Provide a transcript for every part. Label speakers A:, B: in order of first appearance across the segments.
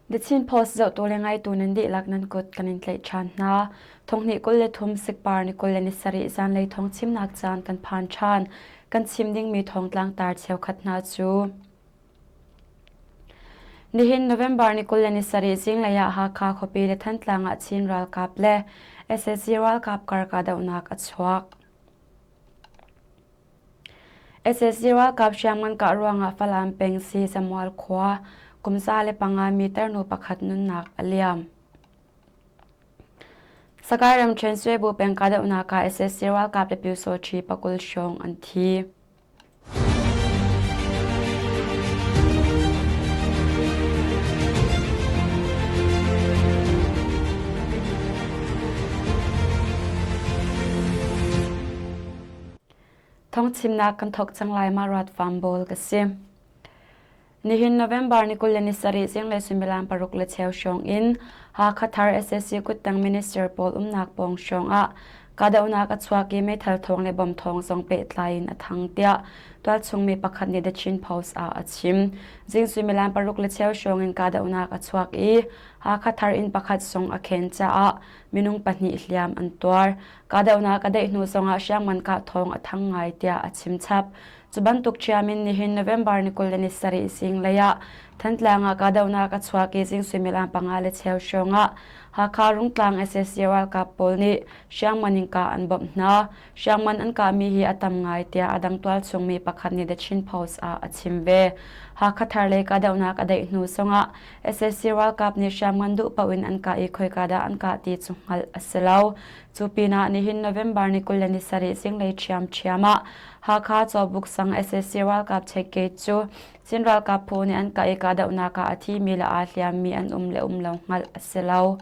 A: The Chin Post zohtu le ngaitu nan dihlak nan kut kan in tlaih ṭhan hna. Thonghnih 23 sikpar ni 27 zanlei thawng chimnak caan kan phan ṭhan. Kan chim dingmi thawngtlang tar cheukhat hna cu Nihin November ni 27 zinglei ah Hakha khuapi le Thantlang ah Chin ralkap le sac ralkap kar kahdohnak a chuak. Sac ralkap hriamngan kah ruangah Falam peng si Samual khua kum 105 meter nu pakhat nunnak a liam. Sakai ramṭhen Suebu peng kahdohnak ah sac ralkap le Pyusawṭhi pakul hrawng an thi. Thawngchimnak kan thawk cang lai ma ruat fam bawl ka si. Nihin November ni 27 zinglei suimilam paruk le cheu hrawng in Hakha Thar SAC kuttang minister pawl umnak pawng hrawng ah kahdohnak a chuak i meithal thawng le bom thawng zong pehtlai in a thang tiah tualchung mi pakhat nih The Chin Post ah a chim. Zing suimilam paruk le cheu hrawng in kahdohnak a chuak i Hakha Thar inn pakhat zong a khen caah minung pahnih hliam an tuar. Kahdohnak a daih hnu zongah hriamngan kah thawng a thang ngai tiah a chim chap. Cu bantuk ṭhiam in nihin November ni 27 zinglei ah Thantlang ah kahdohnak a chuak i zing suimilam panga le cheu hrawng ah Hakha Rungtlang sac ralkap pawl nih hriamngan in kah an bawmh hna. Hriamngan an kahmi hi a tam ngai tiah a dang tualchung mi pakhat nih The Chin Post ah a chim ve. Hakha thar lei kahdohnak a daih hnu zongah sac ralkap nih hriamngan duh paoh in an kah i khoika dah an kah ti cu hngalh a si lo. Cu pinah nihin November ni 27 zinglei ṭhiamṭhiam ah Hakha Cawbuk sang sac ralkap check gate cu Chin ralkap phu nih an kah i kahdohnak ah a thimi le aa hliammi an um le um lo hngalh a si lo.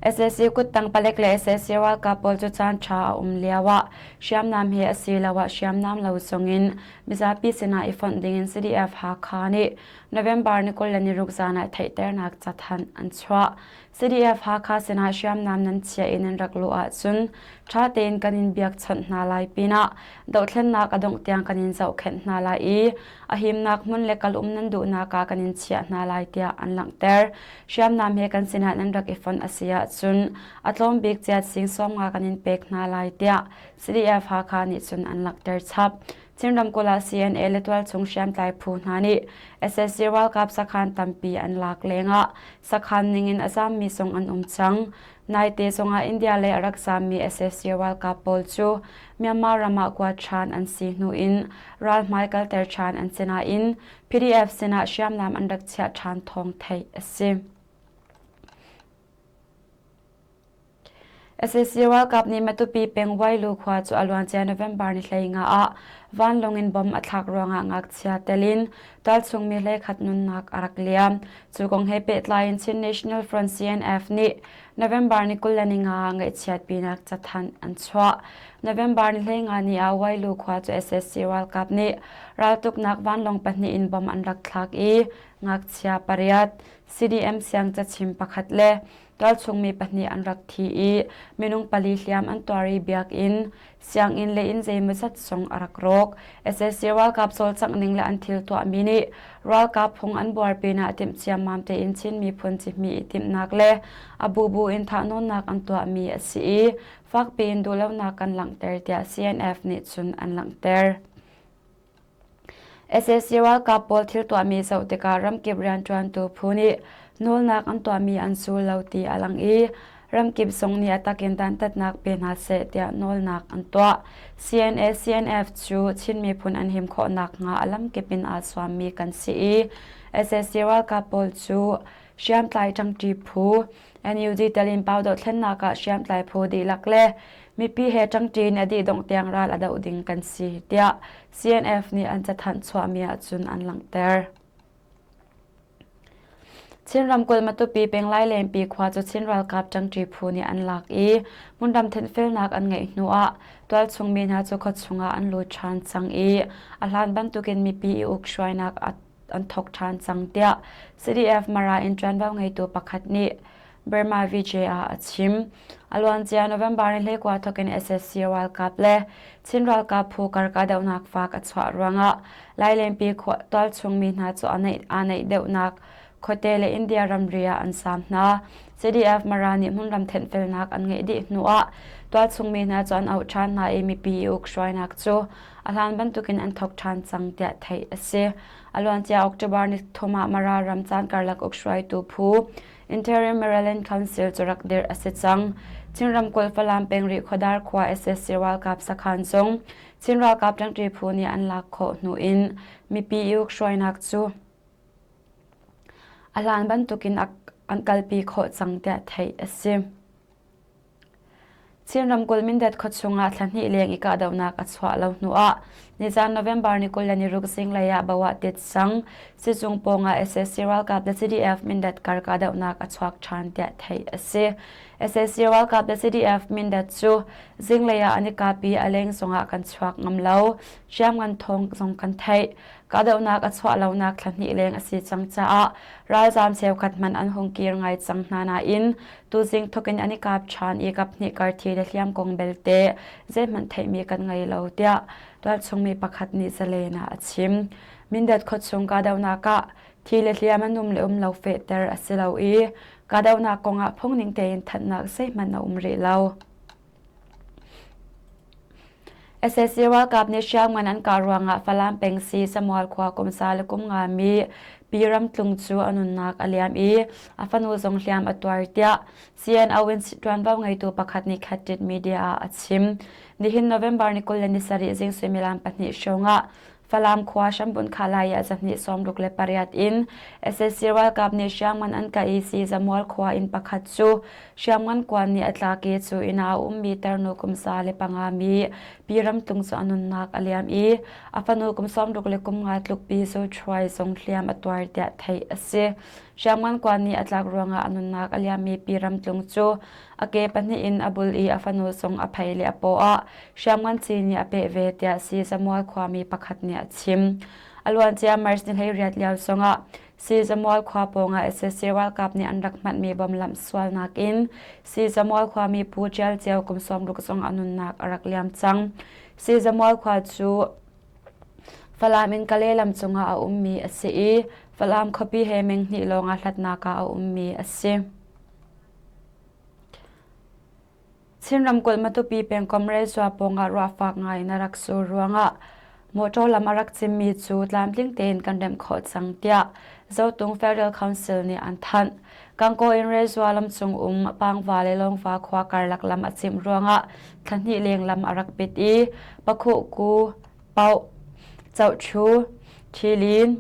A: Sac kuttang palek le sac ralkap pawl cu caan ṭha a um lioah hriamnam he asiloah hriamnam lo zongin mizapi sinah i fonh dingin CDF Hakha nih November ni 26 zan ah theihternak cathanh an chuah. CDF Hakha sinah hriamnam nan chiah i nan rak luh ahcun ṭha tein kan in biakchawnh hna lai pinah dohthlennak a dongh tiang kan in zohkhenh hna lai i a himnak hmun le kal um nan duhnak ah kan in chiah hna lai tiah an langhter. Hriamnam he kan sinah nan rak i fonh a si ahcun a tlawm bik ciat sing 50 kan in pek hna lai tiah CDF Hakha nih cun an langhter chap. Chin ramkulh ah CNA le tualchung hriamtlai phu hna nih sac ralkap sakhan tampi an lak lengah sakhan ningin a zammi zong an um cang. Naite zongah India lei a rak zammi sac ralkap pawl cu Myanmar ram ah kuat ṭhan an si hnu in ralhmai kalter ṭhan an si nain PDF sinah hriamnam an rak chiah ṭhan thawng theih a si. Sac ralkap nih Matupi peng Wailu khua cu a luancia November ni 15 ah vanlawng in bomb a thlak ruangah ngakchia tel in tualchung mi hleikhat nunnak a rak liam. Cu kong he pehtlai in Chin National Front CNF nih November ni 25 ah ngaihchiatpinak cathanh an chuah. November ni 15 ni ah Wailu khua cu sac ralkap nih raltuknak vanlawng pahnih in bomb an rak thlak i ngakchia pariat, CDM siangcachim pakhat le Tualchung mi pahnih an rak thi i minung pali hliam an tuar i biakinn, sianginn le inn zeimawzat zong a rak rawk. Sac ralkap cawlcangh ning le an thil tuahmi nih ralkap phung an buar pinah timh ciammam tein Chin miphun cihmih i timhnak le a bubu in thahnawnnak an tuahmi a si i fakpi in duhlonak kan langhter tiah CNF nih cun an langhter. Sac ralkap pawl thil tuahmi zoh tikah ramkip rianṭuantu phu nih nawlnak an tuahmi an sul lo ti a lang i ramkip zong nih a takin dantatnak pe hna seh tiah nawlnak an tuah. CNA CNF cu Chin miphun an him khawh nakhnga a lamkip in aa zuammi kan si i sac ralkap pawl cu hriamtlai ṭangṭi phu NUG telin pau dohthlennak ah hriamtlai phu dihlak le mipi he ṭangṭi in a dih dongh tiang ral a doh ding kan si tiah CNF nih an cathanh chuahmi ahcun an langhter. Chin ramkulh Matupi peng Lailenpi khua cu Chin ralkap ṭangṭi phu nih an lak i hmunram thenhfelnak an ngeih hnu ah tualchung mi hna cu khuachung ah an lut ṭhan cang i a hlan bantukin mipi i uk hruainak an thawk ṭhan cang tiah CDF Mara in ṭuanvo ngeitu pakhat nih. Burma VJ ah a chim. A luancia November ni 19 thawkin sac ralkap le Chin ralkap phu kar kahdohnak fak a chuah ruangah Lailenpi khua tualchung mi hna cu aa naih deuhnak khuate le India ramri ah an saam hna. CDF Mara nih hmunram thenhfelnak an ngeih dih hnuah tualchung mi hna cu an auh ṭhan hna i mipi i ukhruainak cu a hlan bantukin an thawk ṭhan cang tiah theih a si. A luancia October ni thum ah Mara ram caan karlak ukhruaitu phu Interim Maryland Council cu rak dirh a si cang. Chin ramkulh Falam peng Rihkhawdar khua sac ralkap sakhan zong Chin ralkap ṭangṭi phu nih an lak khawh hnu in mipi i ukhruainak cu a hlan bantukin an kalpi khawh cang tiah theih a si. Chin ramkulh Mindat khuachung ah thla hnih leng i kahdohnak a chuah lo hnuah nizan November ni 26 zinglei ah Bawah Tit sang sizung pawngah sac ralkap le CDF Mindat kar kahdohnak a chuak ṭhan tiah theih a si. Sac ralkap le CDF Mindat cu zinglei ah an i kap i a leng zongah kan chuak ngam lo. Hriamngan thawng zong kan theih. Kahdohnak a chuah lonak thla hnih leng a si cang caah ralzaam cheukhat hmanh an hung kir ngai cang hna nain tuzing thawk in an i kap ṭhan i kaphnih kar thi le hliam kong belte zeihmanh theihmi kan ngei lo tiah tualchungmi pakhat nih Zalen ah a chim. Mindat khuachung kahdohnak ah thi le hliam an um le um lo fehter a si lo i kahdohnak kong ah phungning tein thanhnak zeihmanh a um rih lo. Sac ralkap nih hriamngan an kah ruangah Falam peng si Samual khua kumsa le kum nga mi Pi Ram Tlung cu a nunnak a liam i a fanu zong hliam a tuar tiah CNO in ṭuanvo ngeitu pakhat nih Khatit Media ah a chim. Nihin November ni 27 zing suimilam 2 hrawng ah Falam khua hrambunh khalai ah zahnih 68 in sac ralkap nih hriamngan an kah i Sizamual khua inn pakhat cu hriamngan kuan nih a tlak i cu inn ah a ummi tarnu kum 105 mi Pi Ram Tlung cu a nunnak a liam i a fanu kum 63 tluk Pi Zo Ṭhuai zong hliam a tuar tiah theih a si. Hriamngan kuan nih a tlak ruangah a nunnak a liammi Pi Ram Tlung cu a ke pahnih in a bul i a fanu zong a phei le a paw ah hriamngan ci nih a peh ve tiah Sizamual khuami pakhat nih a chim. A luancia March ni 18 lio zongah Sizamual khua pawngah sac ralkap nih an rak hmanhmi bom lamh sualnak in Sizamual khuami Pu Ṭial Ceu kum 60 zong a nunnak a rak liam cang. Sizamual khua cu Falam in Kale lam cungah a ummi a si i Falam khuapi he meng hnih lawng ah hlatnak ah a ummi a si. Chin ramkulh Matupi pengkomh Rezua pawngah ruah fak ngai in a rak sur ruangah mawṭaw lam a rak cimmi cu tlamtling tein kan remh khawh cang tiah Zotung Federal Council nih an thanh. Gangaw in Rezua lam cung um Pangva le Lawngva khua karlak lam a cimh ruangah thla hnih leng lam a rak pit i Pakhuhku, Pauh, Cohṭhu, Ṭhilin,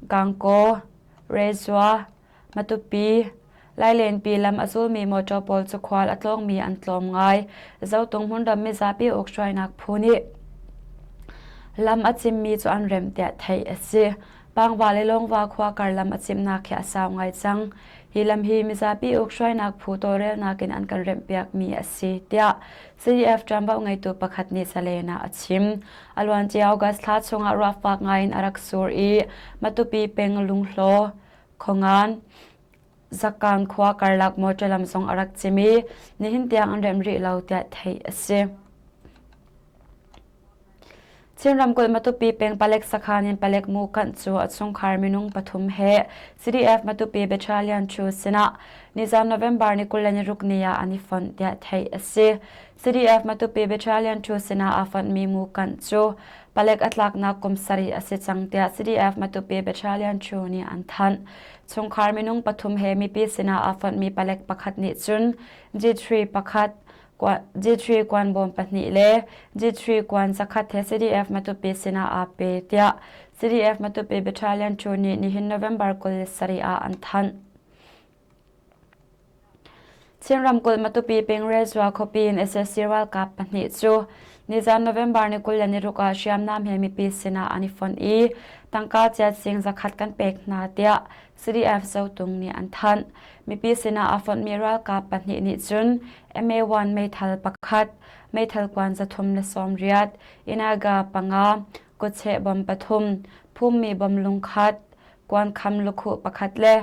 A: Gangaw, Rezua, Matupi, Lailenpi lam a zulmi mawṭaw pawl cu khual a tlawngmi an tlawm ngai. Zotung hmunram mizapi ukhruainak phu nih lam a cimmi cu an remh tiah theih a si. Pangva le Lawngva khua kar lam a cimnak hi a sau ngai cang. Hi lam hi mizapi ukhruainak phu tawlrelnak in an kan remhpiakmi a si tiah CDF ṭuanvo ngeitu pakhat nih Salen ah a chim. A luancia August thla chungah ruah fak ngai in a rak sur i Matupi peng Lunghlaw Khuangan, Zakang khua karlak motor lam zong a rak cim i nihin tiang an remh rih lo tiah theih a si. Chin ramkulh Matupi peng palek sakhan in palek mu kanh cu a chungkhar minung pathum he CDF Matupi Battalion 2 sinah nizan November ni 26 ni ah an i fonh tiah theih a si. CDF Matupi Battalion 2 sinah aa fonhmi mu kanh cu Palek a tlaknak kum sarih a si cang tiah CDF Matupi Battalion 2 nih an thanh. Chungkhar minung pathum he mipi sinah aa fonhmi palek pakhat nih cun G3 pakhat, G3 kuanbawm pahnih le G3 kuan zakhat he CDF Matupi sinah aa pe tiah CDF Matupi Battalion 2 nih nihin November 27 ah an thanh. Chin ramkulh Matupi peng Rezua khuapi in sac ralkap pahnih cu nizan November ni 26 ah hriamnam he mipi sinah an i fonh i tangka chiat sing zakhat kan pek hna tiah CDF Zotung nih an thanh. Mipi sinah aa fonhmi ralkap pahnih nih cun MA1 meithal pakhat, meithal kuan 380, Inaga panga, kutcheh bom pathum, phummi bom lungkhat, kuankham lukhuh pakhat le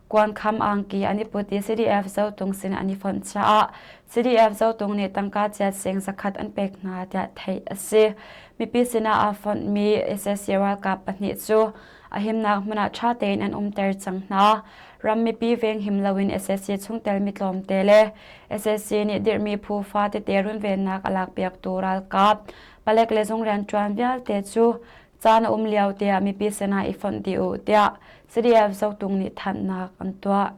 A: Kuankham angki an i put i CDF Zotung sin an i fonh caah CDF Zotung nih tangka chiat sing zakhat an pek hna tiah theih a si. Mipi sinah aa fonhmi sac ralkap pahnih cu a himnak hmun ah ṭha tein an umter cang hna. Ram mipi venghim loin sac chungtel mi tlawmte le sac nih dirhmi phu fa tete runvennak a lakpiaktu ralkap palek le zung rianṭuan vialte cu caan a um lio tiah mipi sinah i fonh dih u tiah CDF Zotung nih thanhnak an tuah.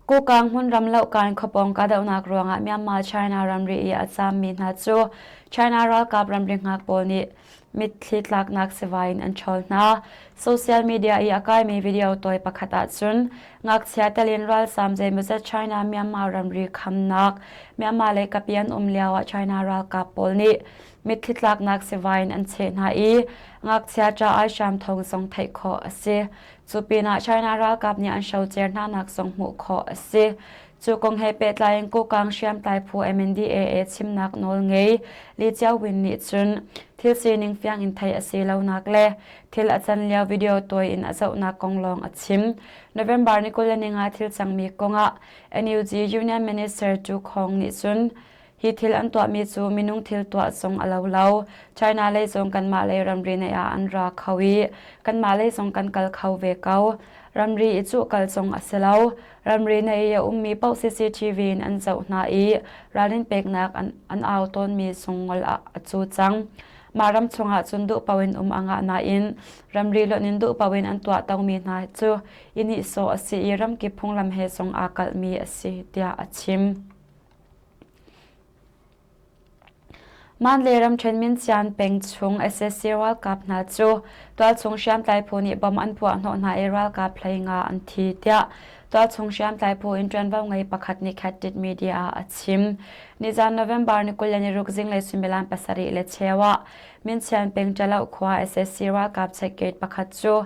A: Kokang hmunram lohkan khuapawng kahdohnak ruangah Myanmar-China ramri i a caammi hna cu China ralkap ramri hngak pawl nih mitthli tlaknak sivai in an ṭhawl hna. Social media i a kaimi video tawi pakhat ahcun ngakchia telin ralzaam zeimawzat China-Myanmar ramri khamnak Myanmar lei kapi an um lioah China ralkap pawl nih mitthli tlaknak sivai in an cheh hna i ngakchia ṭah aihram thawng zong theih khawh a si. Cu pinah China ralkap nih an hrocer hnanak zong hmuh khawh a si. Cu kong he pehtlai in Kokang hriamtlai phu MNDAA chimnak nawl ngei Li Chiao-win nih cun thil sining fiang in theih a si lonak le thil a can lio video tawi in a zohnak kong lawng a chim. November ni 25 thil cangmi kongah NUG Union Minister Tu Khong nih cun Hi thil an tuahmi cu minung thil tuah zong a lo lo. China lei zong kanmah lei ramri naih ah an ra kho i kanmah lei zong kan kal kho ve ko. Ramri i cuh kal zong a si lo. Ramri naih i a ummi paoh CCTV in an zoh hna i ralrin peknak an, an au tawnmi zung ngol ah a cu cang. Mah ram chungah cun duh paoh in um a ngah nain ramri lonh in duh paoh in an tuah tomi hna cu i nihsawh a si i ramkip phunglam he zong aa kalhmi a si tiah a chim. Mandalay ramṭhen Myinchian peng chung sac ralkap hna cu tualchung hriamtlai phu nih bomb an puahhnawh hna i ralkap 15 an thi tiah tualchung hriamtlai phu in ṭuanvo ngei pakhat nih Khat Media ah a chim. Nizan November ni 26 zinglei suimilam 7:15 ah Myinchian peng Ṭaloh khua sac ralkap check gate pakhat cu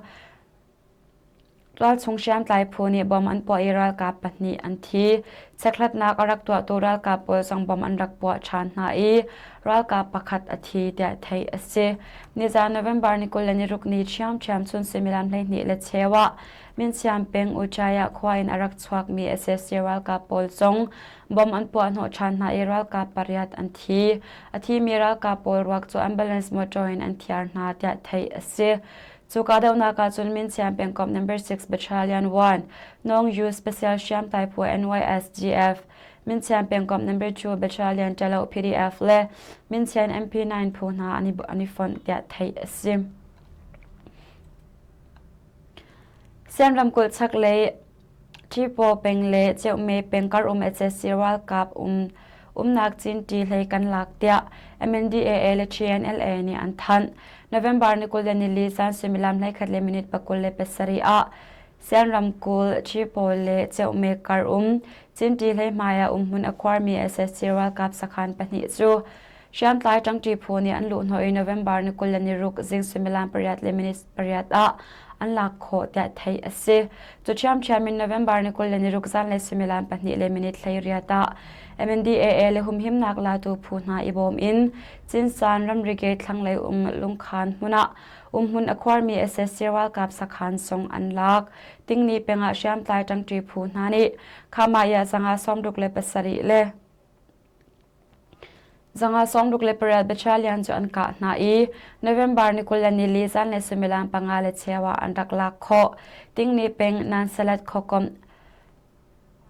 A: Ralchung hriamtlai phu nih bom an puah i ralkap pahnih an thi. Chekhlatnak a rak tuahtu ralkap pawl zong bom an rak puah ṭhan hna i ralkap pakhat a thi tiah theih a si. Nizan November ni 26 ni ṭhiamṭhiam chun suimilam 12:15 ah Minsiam peng Uchaya khua in a rak chuakmi sac ralkap pawl zong bom an puah hnawh ṭhan hna i ralkap pariat an thi. A thimi ralkap pawl ruak cu ambulance motor in an thiar hna tiah theih a si. Cu kahdohnak ah cun Minsiam pengkomh No. 6 Battalion 1, Nawng Yu Special Hriamtlai Phu NYSGF, Minsiam pengkomh No. 2 Battalion Ṭaloh PDF le Minsian MP9 phu hna an i fonh tiah theih a si. Sian ramkulh chaklei Ṭhipaw peng le Ceuhme peng kar um sac ralkap um umnak Cinṭi hlei kan lak tiah MNDAA le TNLA nih an thanh. November ni 24 zan suimilam 11 le minute 27 ah Sian ramkulh Ṭhipaw le Ceuhme kar um Cinṭi hlei hmai ah umhmun a khuarmi sac ralkap sakhan pahnih cu Hriamtlai ṭangṭi phu nih an luhhnawh i November ni 26 zing suimilam pariat le minute pariat ah an lak khawh tiah theih a si. Cu ṭhiamṭhiam in November ni 26 zanlei suimilam pahnih le minute 18 ah MNDAA le humhimnak latu phu hna i bawm in Cinsan ramri gate thlanglei um lungkhan hmun ah umhmun a khuarmi sac ralkap sakhan zong an lak. Tingni peng ah hriamtlai ṭangṭi phu hna nih Khamaya zanga 67 le 68 battalion cu an kah hna i November ni 24 zanlei suimilam panga le cheu ah an rak lak khawh. Tingni peng Nansalat khuakomh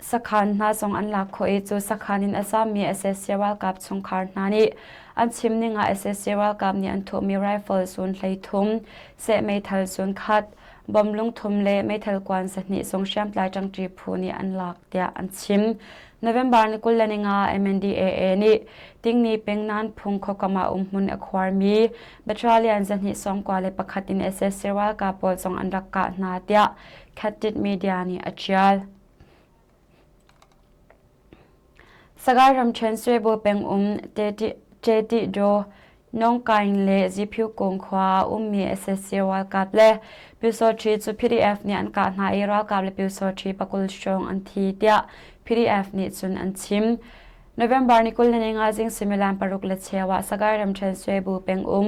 A: sakhan hna zong an lak khawh i cu sakhan in a zammi sac ralkap chungkhar hna nih an chim ning ah sac ralkap nih an thuhmi rifle zun 13, seh meithal zun khat, bom lungthum le meithal kuan 2 zong hriamtlai ṭangṭi phu nih an lak tiah an chim. November ni 25 MNDAA nih Tingni peng Nanphung khuakam ah umhmun a khuarmi Battalion 291 in sac ralkap pawl zong an rak kah hna tiah Khatit Media nih a ṭial. Sagaing ramṭhen Swebu peng um Ṭetihdaw Nongkaing le Ziphyukung khua ah ummi sac ralkap le Pyusawṭhi cu PDF nih an kah hna i ralkap le Pyusawṭhi pakul hrawng an thi tiah PDF nih cun an chim. November ni 25 zing suimilam paruk le cheu ah Sagaing ramṭhen Swebu pengum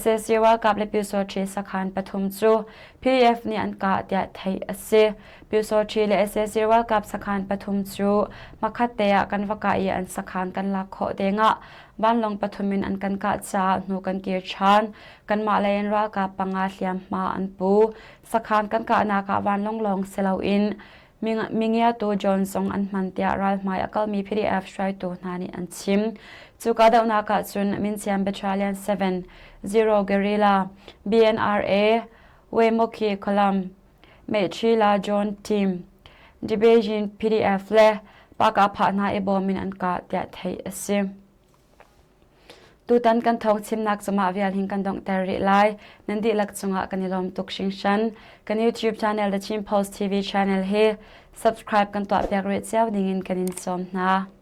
A: sac ralkap le Pyusawṭhi sakhan pathum cu PDF nih an kah tiah theih a si. Pyusawṭhi le sac ralkap sakhan pathum cu hmakhat te ah kan va kah i an sakhan kan lak khawh dengah vanlawng pathum in an kan kah caah hnu kan kir ṭhan. Kanmah lei in ralkap panga hliamhma an pu. Sakhan kan kahnak ah vanlawng lawng si loin Mingiatu John zong an hman tiah ralhmai a kalmi PDF hruaitu hna nih an chim. Cu kahdohnak ah cun Minciam Battalion 7, Zero Guerrilla, BNRA, Wemoki Column, Mehchila John Team, Dibejin PDF le Pakah hna i bawm in an kah tiah theih a si. Tutan kan thawng chimnak cungah vial hin kan donghter rih lai. Nan dihlak cungah kan i lawm tuk hringhran. Kan YouTube channel The Chin Post TV channel hi subscribe kan tuahpiak rih cio dingin kan in sawm hna.